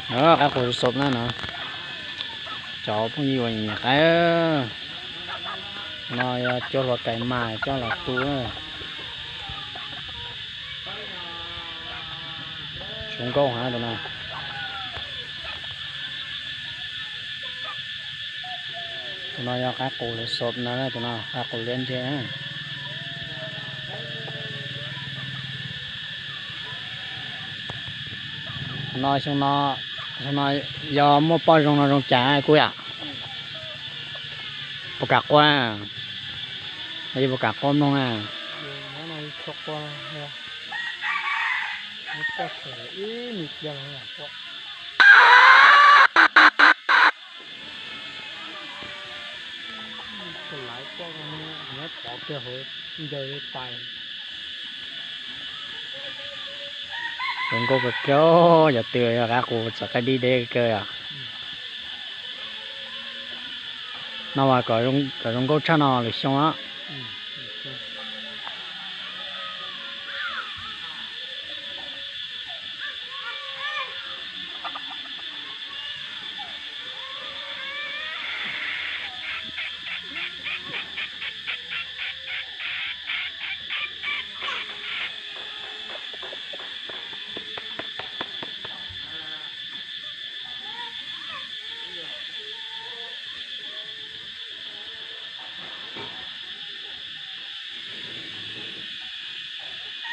Qaib qus xov na no, cov phooj ywg uas nyiam qaib, no yog cuab hlua kais mas coj los tu. Zoo nkauj heev tus no. Tus no yog qaib qus xov no, tus no qaib qus liab ntse. No xyoo no, xyoo no yog muaj poj zoo no zoo cas kuv yam? Puas kam qua? Puas kam qua mloog na? Zoo nkauj kawg kiag, yog twg yog qaib qus txawv qaib dib deb kawg yom. No mas kom zoo nkauj tshaj no lwm xyoo.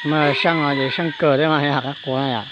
Mas seej no ces seej kawg thiab mas yog qaib qus na yom.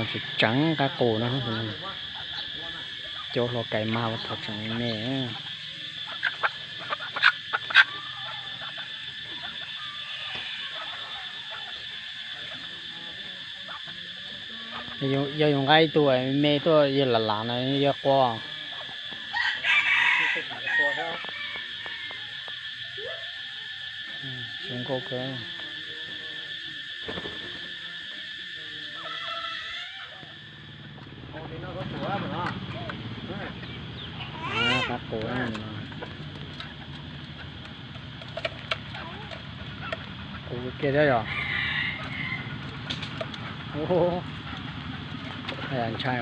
Tseem tseev qaib qus no, cuab hlua kais mas ua thaum tseem me me. Yog yus nqa ib tug me tuaj yawg lam lam no yawg qua. Zoo nkauj kawg. Qaib qus, qus kiag thiab yom. Ntshai.